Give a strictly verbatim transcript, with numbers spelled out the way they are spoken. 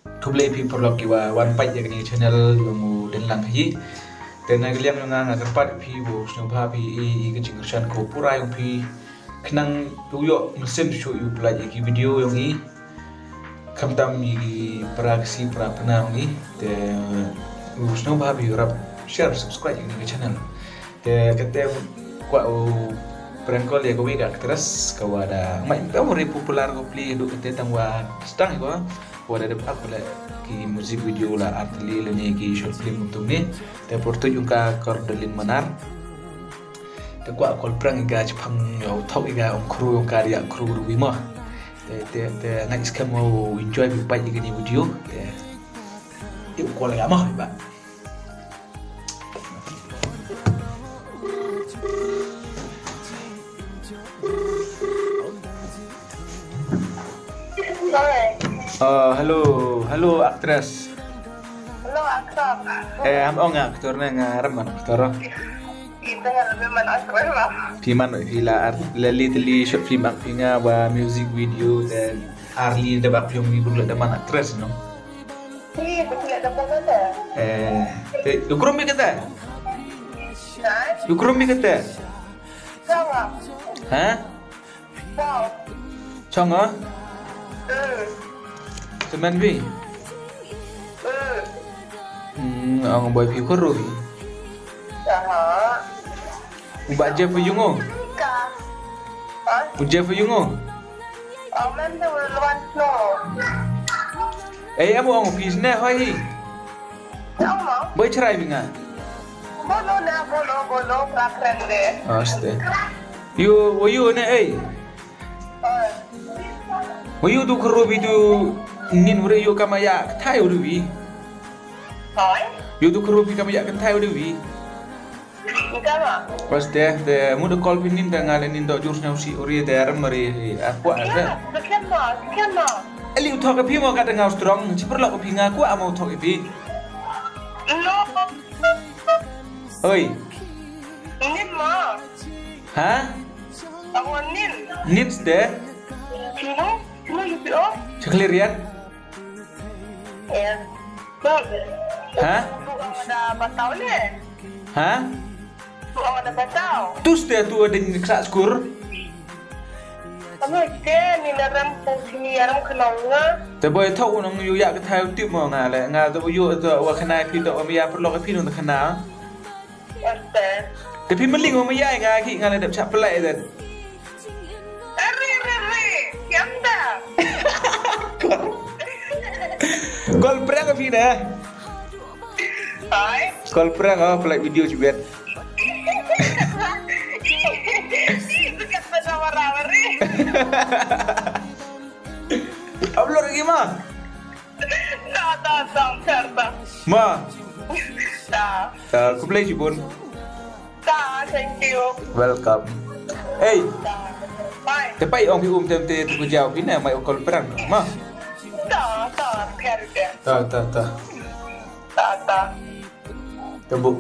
Khublei phi paralok ki wa wan pait ya kani ka channel yong u Dendlang hi. Te na ka liang yong nga nga kyrpad phi wow sngewbha phi i, i ka jingkyrshan ko pura yong phi. Khnang u yoh mynsiem shu u pynlait ya ki video yong i. Khamtam i para Khasi para Pnar yong i. Te u sngewbha phi rap share, subscribe ya kani ka channel. Te kate kwah u prank call ya ka wi ka actress ka wa da mai pynri popular ko pli du kate tang wa stang ko. Wa da dep ap le ki music video la ar tylli le ni ki short film tu ni. Te por tu yung ka kor Delin Manar. Te kwah call prank i ka chipang yow thok i ka ong crew yong ka dia crew du wi mo. Te, te, te ngai skhem wow enjoy bi pait i kani video. Te, te u call i ka mo ba. Oh, hello, hello actress. Hello, actor. Eh, am ong actor ne, nga ram man actor. Ita nga lebih man actor lah. Phi man phi la ar, leli teli short film ak phi nga wa music video, then arli da bak film ni burla da man actress no. Hi, betul ada apa kata? Eh, te, u krum bi kata? Nah, U krum bi kata? Sama. Ha? Wow. Chong ah? Hmm. Semen bi? Hmm. Hmm, ang boy phi ko ru bi. Aha. U ba Jeff yung o. Ka. Ha? U Jeff yung o. Oh, man, the one no. Eh, amu ang phi sne hoi hi. Sama. Boy chrai bi nga. Bolo na, bolo, bolo, pra prende. Aste. You, were you ne, eh? Oi. Were you du kru bi du nin were you kama ya thai were bi? Oi. You du kru bi kama ya kan thai were bi? Kama. Pas te, te, mu da call phi nin da nga le nin do jur sñiaw si uri te aram mari, ah, kwah, ah, te. Kama, kama. Eli u thok phi mo ka da nga strong, chi paralok phi nga kwah mo u thok phi. No. Oi. Nin mo. Ha? Ako nin. Nin ste? Sino? Sino yung P O? Chakli rian? Eh. Ha? Tu ang ada batao le. Ha? Tu ang ada batao. Tu ste tu ada ni ksa skur. Kami ke ni naram pung sini aram kenal nga. Te boy thok nong yu ya ka thai u tip mo nga le. Nga to yu to wa khnai phi to wa mi ya paralok phi nong khnai. Aste. Te phi mling wa ma yai nga ki nga le dep chap pelai den. Are, are, are. Kiam da. Call prank phi da. Hai. Call prank, oh, pelai video chibet. Dekat pada wara-wari. Upload lagi mah. Ta, ta, ta, ta, ta. Ma. Ta. Ta, khublei chibun. Ta, thank you. Welcome. Hey. Ta. Bye. Te pai ong phi um tem te tu ku jaw phi ne mai u call prank. Ma. Ta, ta, khair de. Ta, ta, ta. Ta, ta. Te bu.